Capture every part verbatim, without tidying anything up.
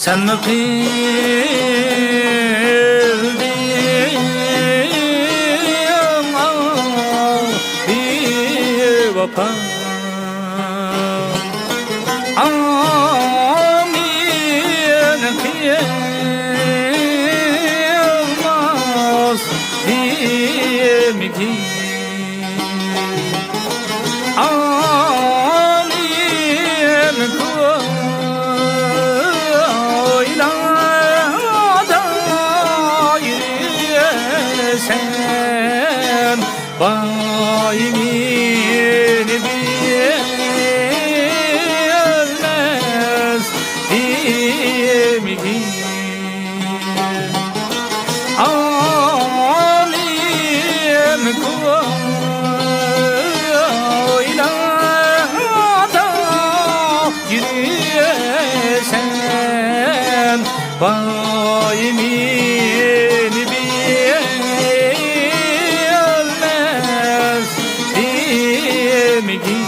نېمە قىلدىڭ، ئاھ، بىۋاپا؟ ئامىن قىلماس دېمىگىن. ئامىن كويلادا يۈرسەم، بايىمىنى بىلمەس دېمىگىن. ئالىم كويلادا يۈرسەم، بايىمىنى بىلمەس دېمىگىن.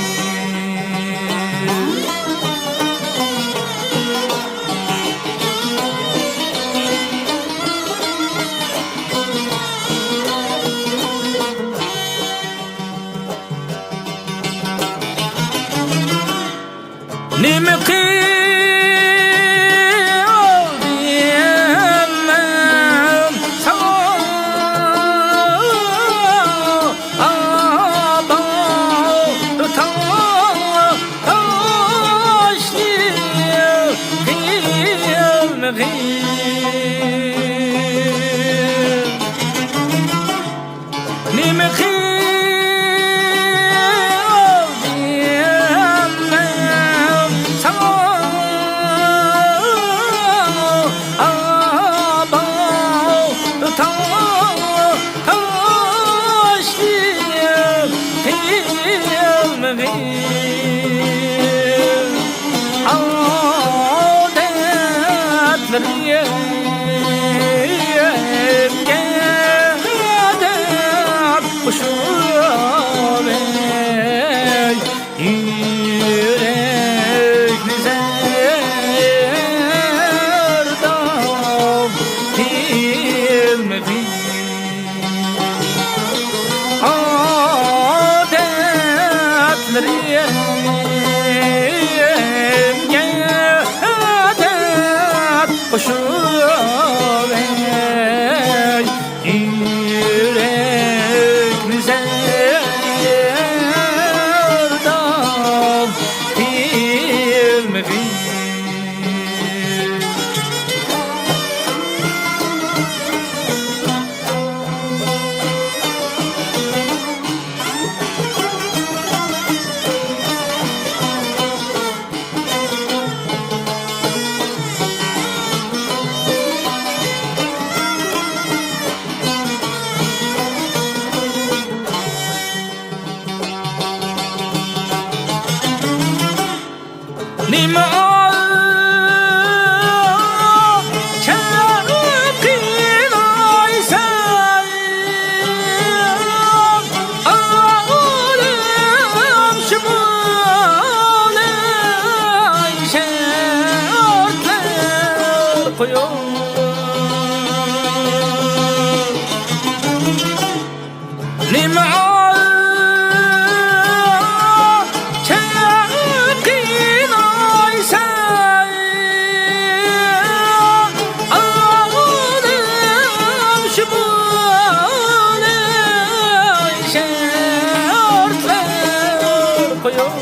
نېمە قىلدىم مەن ساڭا، ئابادا تاشلىق قىلمىغىن. نېمە قىلدىم مەن ساڭا، ئابادا تاشلىق قىلمىغىن. ئادەتلىرىمگە ئادەت قوشۇپ، يۈرەكنى زەرداب قىلمىغىن. ئادەتلىرىمگە ئادەت قوشۇپ، يۈرەكنى زەرداب قىلمىغىن. نېمە چاقىنايسەن، ئالەم شۇمۇلايسەن، ئارتلار قويۇپ. نېمە چاقىنايسەن، ئالەم شۇمۇلايسەن، ئارتلار قويۇپ.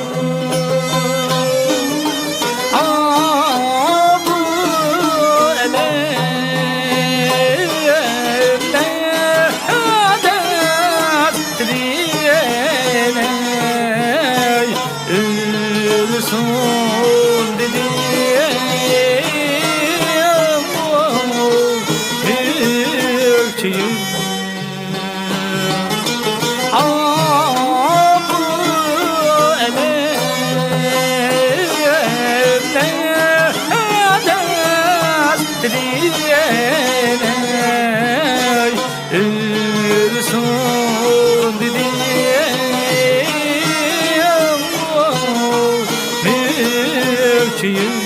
ئاھ، بۇ ئەلەمدە ئادەت تىلىنى ئۆلسۇن دېدىم، ئۆكچىيىپ. ئاھ، بۇ ئەلەمدە ئادەت تىلىنى ئۆلسۇن دېدىم، ئۆكچىيىپ.